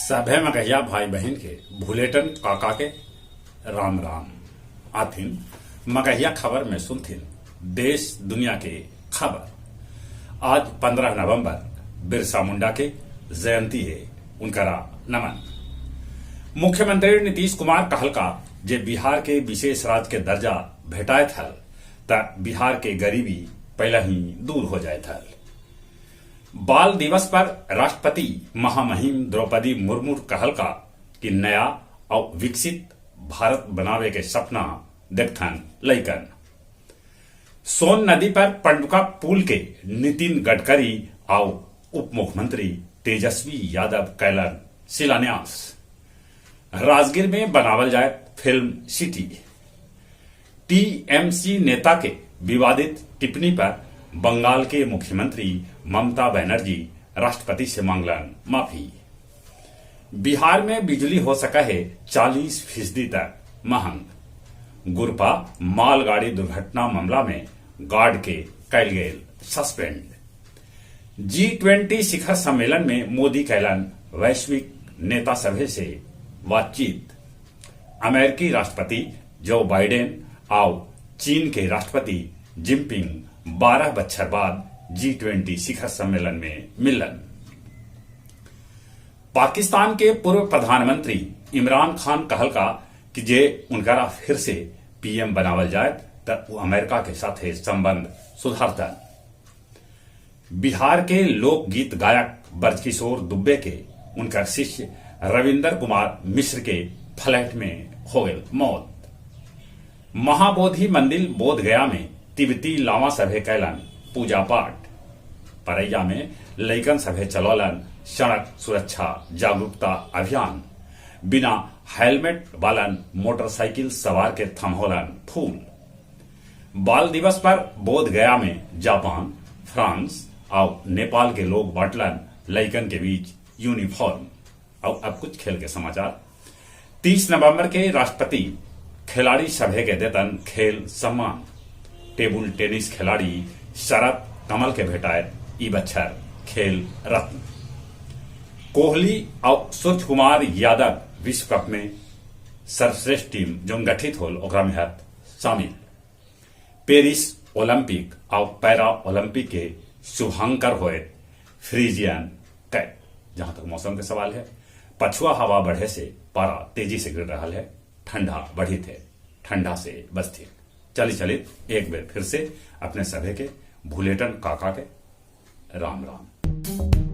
सभे मगहिया भाई बहिन के भुलेटन काका के राम राम। आथिन मगहिया खबर में सुनथिन देश दुनिया के खबर। आज 15 नवंबर बिरसा मुंडा के जयंती है, उनकरा नमन। मुख्यमंत्री नीतीश कुमार कहलका जे बिहार के विशेष राज्य के दर्जा भेटायत हल त बिहार के गरीबी पहले ही दूर हो जायत हल। बाल दिवस पर राष्ट्रपति महामहिम द्रौपदी मुर्मू कहलका कि नया और विकसित भारत बनावे के सपना देखथन लइकन। सोन नदी पर पंडुका पुल के नितिन गडकरी आउ उप मुख्यमंत्री तेजस्वी यादव कैलन शिलान्यास। राजगीर में बनावल जाए फिल्म सिटी। टीएमसी नेता के विवादित टिप्पणी पर बंगाल के मुख्यमंत्री ममता बनर्जी राष्ट्रपति से मांगलन माफी। बिहार में बिजली हो सका है 40% तक महंग। गुरपा मालगाड़ी दुर्घटना मामला में गार्ड के कैल गेल सस्पेंड। जी20 शिखर सम्मेलन में मोदी कैलन वैश्विक नेता सभे से बातचीत। अमेरिकी राष्ट्रपति जो बाइडेन आउ चीन के राष्ट्रपति जिनपिंग 12 बच्छर बाद जी20 शिखर सम्मेलन में मिलन। पाकिस्तान के पूर्व प्रधानमंत्री इमरान खान कहलका कि जे उनकरा फिर से पीएम बनावल जाए त उ अमेरिका के साथे संबंध सुधारतन। बिहार के लोकगीत गायक ब्रजकिशोर दुबे के उनकर शिष्य रविंदर कुमार मिश्र के फ्लैट में हो गई मौत। महाबोधि मंदिर बोध गया में तिब्बती लामा सभे कैलन पूजा पाठ। परैया में लइकन सभे चलौलन सड़क सुरक्षा जागरूकता अभियान। बिना हेलमेट वालन मोटरसाइकिल सवार के थमहोलन फूल। बाल दिवस पर बोध गया में जापान, फ्रांस और नेपाल के लोग बांटलन लइकन के बीच यूनिफॉर्म। और अब कुछ खेल के समाचार। 30 नवंबर के राष्ट्रपति खिलाड़ी सभे के देतन खेल सम्मान। टेबुल टेनिस खिलाड़ी शरत कमल के भेटाए ई बच्छर खेल रत्न। कोहली और सूर्य कुमार यादव विश्व कप में सर्वश्रेष्ठ टीम जो गठित होल ओकरा में हत शामिल। पेरिस ओलंपिक और पैरा ओलंपिक के शुभांकर होए फ्रीजियन कैप। जहां तक मौसम के सवाल है, पछुआ हवा बढ़े से पारा तेजी से गिर रहा है, ठंडा बढ़ित है, ठंडा से बचती। चली चली एक बार फिर से अपने सभे के भूलेटन काका के राम राम।